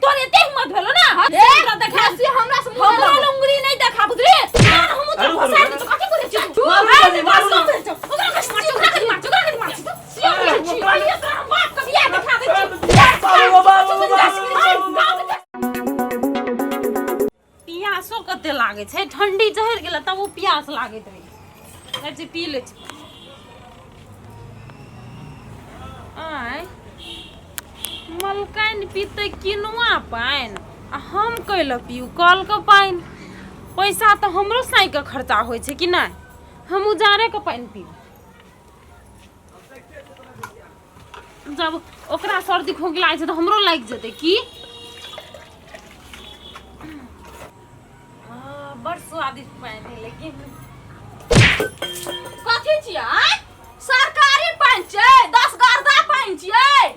तोर एते हिम्मत भेलो ना ए, तोरा देखा बेसी हमरा से मुँह हमरा लगो। उंगली नहीं देखा बुझली यार हम तो अरे, फसार अरे, दे कथि बोले छी तू मारू आइ, नहीं, मारू मारू नहीं। ओकरा कथि मार ओकरा कथि मार ओकरा कथि मार अरे, कहलिए तोरा हम बाप के बियाह देखा दै छी बाबू, बाबू, बाबू, बाबू। पियासो कते लागै छै ठंडी चढ़ि गेलै तब ओ पियास लागैत रहै कहै छै पी लै छी आँय मलकाइन पीतै किनुआ पानि आ हम कैले पीउ कलके पानि पैसा तऽ हमरो साँइके खर्चा होइ छै कि नहि हम उजारेके पानि पीउ जब ओकरा सर्दी खोंखी लागै छै तऽ हमरो लागि जेतै की बड़ स्वादिष्ट पानि है लेकिन कथी छियै आँय? सरकारी पानि छियै 10 गर्दा पानि छियै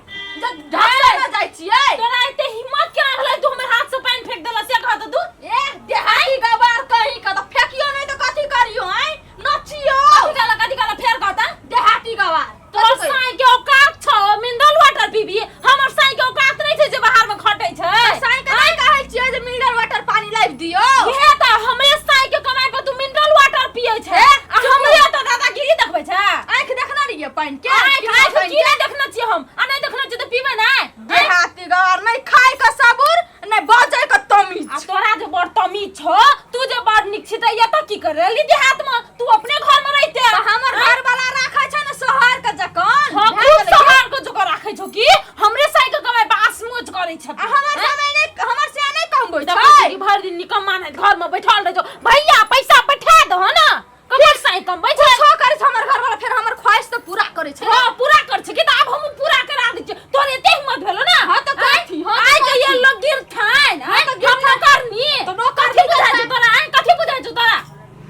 जब ढाबे में जाइ छियै तोरा एते हिम्मत केना भेलै तू हमर हाथ से पानि फेंक देला से कह तऽ तू ए देहाती गवार कहीं के तऽ फेकियो नहि तऽ कथी करियो आँय नचियो कथी कहला कथी कहला फेर कह तऽ देहाती गवार तोहर साई के औकात छौ मिनरल वाटर पीबी हमर साई के औकात नहीं छै जे बाहर में खटै छै साई के नहि कहै छियै जे मिनरल वाटर पानी लाबि दियो इहे तऽ हमरे साई के कमाई पर तू मिनरल वाटर पियै छै आ हमरे तऽ दादागिरी देखबै छै आँखि देखने रहियै पानि के आँखि आँखि की नहि देखने छियै हम आ नहि देखने छियै तऽ पीबै नहि देहाती गवार नहि खाय के सबुर नहि बजै के तमीज आ तोरा जे बड़ तमीज छौ तू जे बड़ नीक छी तऽ एतऽ की कर रहली देहात में तू अपने घर में रहिते तऽ हमर घर वाला राखै छै ने शहर के जकान हाँ भए खूब गेलै। शहर के जोकर राखै छौ की हमरे साई के कमाई बास मोच करै छै आ हमर समय नहि हमर से नहि कमबै देखै छै छी कि भरि दिन निकम्मा नहि घर में बैठल रहै छौ भैया पैसा पठा दहो ना ककर साई कमबै छै कुछो करै छै हमर घर वाला फेर हमर ख्वाहिश तऽ पूरा करै छै हाँ पूरा कर छै कि तऽ आब हम पूरा करा दै छियै तोर एते हिम्मत भेलो ना हाँ तऽ कथी, हाँ तऽ आइ के ये कथी? लोग गिर थान हाँ तऽ गिर हम नौकरनी तऽ नौकरनी कथी बुझाइ छौ तोरा आइ कथी बुझाइ छौ तोरा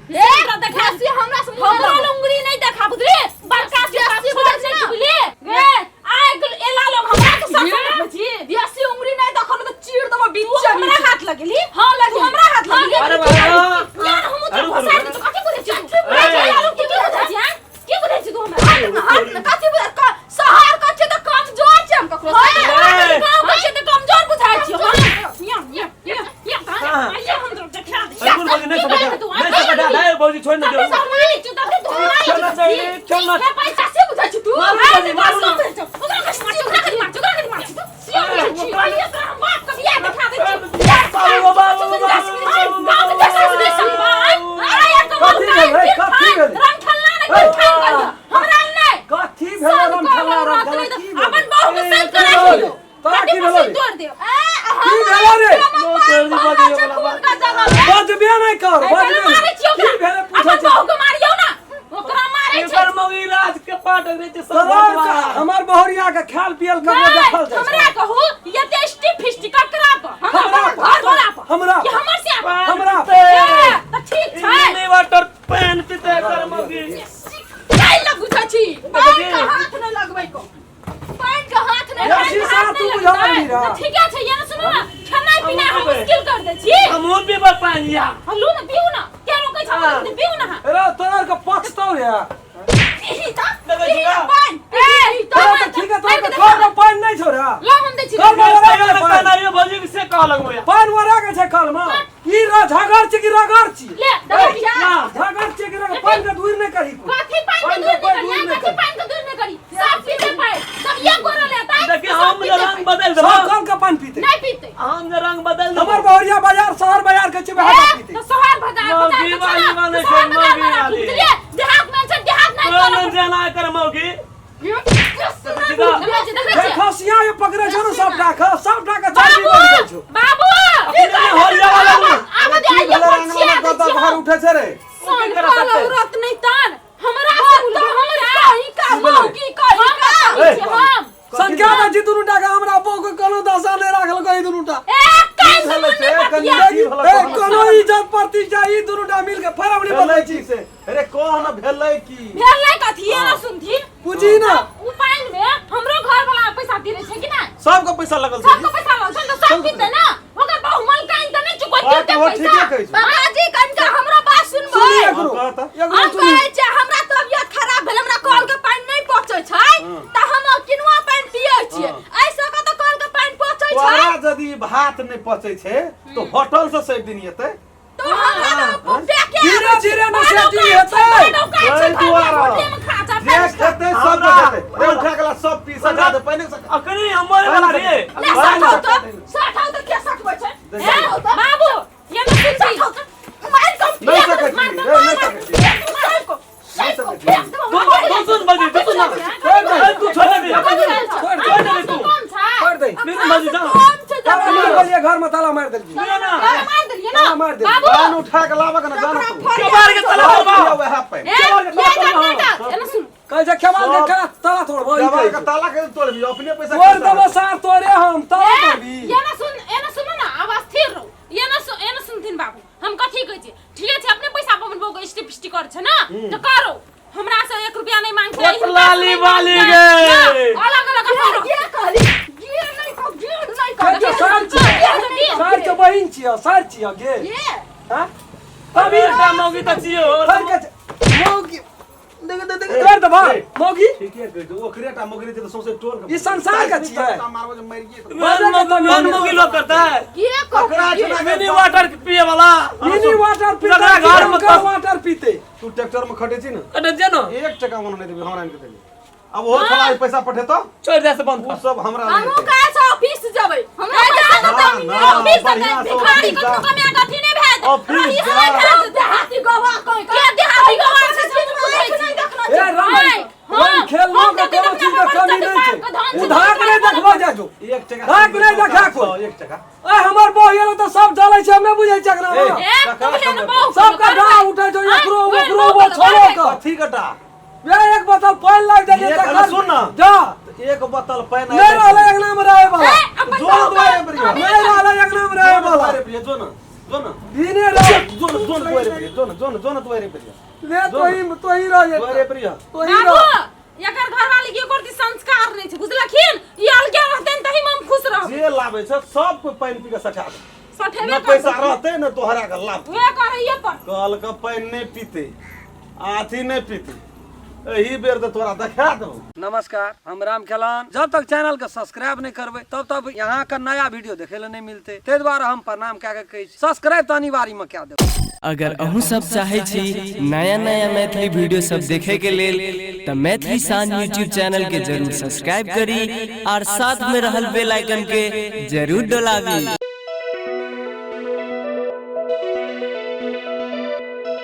ए तोरा देखा बेसी हमरा से मुँह हमरा लगो। उंगली नहीं देखा बुझली बड़का से बेसी छोट बुझै छी नहीं ना। बुझली गे आइ के एला लोग हमरा के साथ देखबै छी बेसी उंगली नहि देखल तऽ चीर देबो तू बीचे हमरा हाथ लगेली हाँ तू लगेली। हमरा हाथ हाँ, लगेली अरे बाबा यार हम तो अरे फंसा अरे। दे कथी बुझै छी तू ए। अरे की बुझै छी हां की बुझै छी तू हमरा हट न हट न कथी बुझै शहर के छै तऽ कमजोर छै हम ककरो से। ए। गाँव के छै तऽ कमजोर बुझाइ छी हम या या या या हाँ। आइए हम तो देखा दे बिल्कुल भौजी नहीं की सकता कहै तू नहीं सकता नहीं भौजी छोड़ ना दो खेलना चाहिए खेलना पैसा से बुझै छी तू मारू नहीं, मारू नहीं। बाबू, बाबू, बाबू, कथी भेलै? कथी भेलै? कथी भेलै राम खेलना राम खेलना की भेलै? तोरा की भेलै रे? की भेलै रे? बजबे नहि कर बजबे नहि। की भेलै पूछै छी एकर मौगी राज के पाट रे छै सब तोरा बटवा। हमर बहुरिया के खायल पियल ककरो देखल जाइ हमरा छै कहू ये स्टी फिस्टी ककरा पर हमरा हमरा पर। घर तोरा पर हमरा कि हमर से पान हमरा पीते। तऽ ठीक छै इमली वाटर पेन पीते एकर मौगी काल्हि लग बुझै छी पानि के हाथ नहि लगबै को पानि के हाथ नहि यार, पानि के शीशा हाथ तू नहि बुझा लगतै। रहली रहा। तऽ ठीके छै ये ने सुनू ने खेनाइ पिनाइ हम मुश्किल कर दै छी हमहूँ पीबै पानि या हँ, लू ने पीऊ ने के रोकै छै हमरा से? पीऊ ने अहाँ। रे तोरा के पछतौ रे पीही तऽ, देखै छी पीही ना? पानि, पीही तऽ। तोरा तऽ ठीक है तोरा के घर में पानि नहि छौ रे लो हम दै छी घर में ओरा गेलै पानि कनारियो भौजी के से कहऽ लगबै पानि ओरा गेल छै कल में ई रे झगड़ छी कि रगड़ छी ले दबाई पिया ना। झगड़ छी कि रगड़ पानि के दूर नहि करी कोइ। कथी पानि के पानि दूर के नहीं कोइ करी दूर नहि कथी करी। पानि के दूर नहीं करी सब पीते पानि जब ये गोरा लेता है देखिए हम जे रंग बदल सब देबो कल के पानि पीते नहीं पीते हम जे रंग बदल देबो हमर बहुरिया बाजार शहर बाजार के छै वएह ए, पीते तो शहर बाजार बाजार मौगी के वाली छना, वाले तो शहर छै, बाजार में मौगी राखी, वाली। बुझलिए देहात में छै देहात नहीं तोरा करऽ न जेना कर मौगी देखै छियै, देखै हे छियै। खसिया ये पकड़े छौ ने सब टाका सब टाका चाभी बाबू बन गेल छौ बाबू अपने होलिया वाला आब आब दे की आइए भेलै पर रंगना छिया में दै कतऽ छियै घर हम। उठै छै रे सन करा काल सकतै? औरत नहीं तान हमरा से उलझो हमरा कहीं का मौगी कहीं हम का बताबै छियै हम सनका दै छी दुनू टाका हमरा बहू के कोनो दशा नहि राखल कही दुनू टा ए काल्हि भेलै से से? मन कनि नहीं की भेलै? ए कोनो इज्जत प्रतिष्ठा ई दुनू टा मिल के फेर अपनी भेलै बदलै की छी से अरे कह न भेलै की भेलै कथी ये ना सुनथिन पूछी ना उ पानि में हमरो घर वाला पैसा दिले छै कि ना सबके पैसा लगल छै सबके पैसा लगल छै तऽ सब पीते ना ओकर बहु मलकाइन तऽ नहि चुकैत बात देते ओहो पैसा ठीके कहै छै। बाबाजी कनिका हमरो बात सुनबै सुनी एकरो हाँ, कह तऽ। एकरो हम सुनी कहै छै हमरा तबियत खराब भेल हमरा कल के पानि नहि पचै छै तऽ हम किनुआ पानि पियै छियै हाँ। एहि सबके तऽ कल के पानि पचै तोरा यदि भात नहि पचै छै तऽ होटल से सैब दिन एतै। तो हमरा ना पुटे के धीरे धीरे न सेटिंग हेतै। ताहि दुआरे जे खेतै सब खेतै। रे उठा के ला सब पी सका दे पहिने सका। अखनी हमरे वाला रे। ले सठाउ तो, सठाउ तो के सठबै छै? सठाउ तो। बाबू, ये में सुन छी। मार कम। नहि सकै छी रे, नहि सकै छी। नहीं सकै छी। तू तू सुन बाजी, तू सुन ना। ए, तू छोड़ दे, छोड़ छोड़ दे तू। कम छै। छोड़ दे। नहीं बाजी जा। कम छै। ताला मार देलियै घर में, ताला मार देलियै। ना ना। मार देलियै ना। ताला मार देलियै। बाबू। पान उठा के लाबक ना जानो तू। के बाहर के ताला तोड़बा। वएह पानि। ए, ये जा बेटा, एना सुन। कहै छै खेवाल के केना ताला तोड़बो? ई दबाई कहै के छै। ताला के तोड़बी अपने पैसा। तोड़ देबो सार तोरे, हम ताला ए, तोड़बी। ये ना सुन, एना सुन ना, आवाज स्थिर रहो। ये ना सुन, एना सुनथिन बाबू। हम कथी कहै छी? ठीक छै, अपने पैसा पर अपन बहू के इष्टि पिष्टि कर छै ना? तऽ करो। हमरा से 1 रुपया नहीं मांगते। हिनका से लाली नहीं वाली मांगते। गे। ना, अलग अलग अपन रहो। ये कहली ये नहीं कह, ये नहीं कह। कहै छै सार छियै, सार के बहिन छियै, सार छियै गे। ये हाँ? तभी एकटा मौगी तऽ छियौ। सार के मौगी देख देख देख कर दबा मौगी। ठीके कहै छै, ओकरे टा मगरी छै तऽ सौंसे टोल के। ई संसार के छियै। मारबो जे मरि गेल। मेन मौगी लोग करता है। ये कह। ओकरा छै ना। मिनी वाटर पिए वाला। मिनी वाटर पीते। जकरा घर में वाटर पीते। तू ट्रैक्टर में खटै छी ने? अरे जे न। 1 टका मनो नहि देबी, हमरा आनि के देली। अब ओहो छला पैसा पठेतो। छोड़ दे से बंद ओ कर। सब हमरा हमहूँ नहि हेतै। काल्हि से ऑफिस जेबै। हमरा ए, जा पैसा ना। देतै। ना, ऑफिस से बढ़िआँ से भिखारी ऑफिस जा। कतनो कमाए के अथी नहि भेल। ऑफिस रही जा। समय भेल। देहाती गवाह कहि के देहाती गवाह छै से हम बुझै आँखि छी। नहि देखना ए छै। राम ऐ, हाँ, राम खेल हम के तऽ कोनो चीज के अपना कमी बच्चा नहीं के बाप के धन छै। छै, उधार नहि देखबो जाजो। 1 टका। धाक नहि देखा कोइ। 1 टका। ए हमर बहिन एलो तऽ सब जलै छै, हम नहि बुझै छियै एकरा। ए, ए, ककरा तुम खबर? बहु सबके डाह उठै छै, एकरो ओकरो वो छोड़ो के। कथी कटा? ए एक बोतल पानि लागि देलियै एक तखन। सुन ना। जा। एक बोतल पानि। नहि रहलै अंगना मे रहै वाला। ए, अपन जो बहू के- दुआरे पर यौ। नहि रहलै अंगना मे रहै वाला। दुआरे पर यौ, जो ना, जो ना। दिने रह। जो ना, जो ना दुआरे पर यौ, जो ना, जो ना, जो ना दुआरे पर यौ। ले तोही तोही रह। दुआरे पर यौ। तोही बाबू रह। एकर घरवाली के एको रति संस्कार नहीं छै, बुझलखिन? ई अलगे रहतै तही में हम खुश रहब। जे लाबै छै सब कोइ पानि पी के सठा दे। सठेबे न पैसा रहतै न तोहरा के लाभ। उहे करैये पर। कल के पानि नहि पीते, अथी नहि पीते। एही बेर तऽ तोरा देखा देबौ। नमस्कार, हम राम खेलान। जब तक चैनल के सब्सक्राइब नहीं करबै तब तक यहाँ के नया वीडियो देखे ले नहीं मिलते, ताहि दुआरे हम प्रणाम कए के कहै छी, सब्सक्राइब तऽ अनिवार्य में कए देबै। अगर अहूँ सब चाहे छी नया नया मैथिली वीडियो सब देखे के लेल तऽ मैथिली शान यूट्यूब चैनल के जरूर सब्सक्राइब करी और साथ में रहल बेल आइकन के जरूर डोलाबी।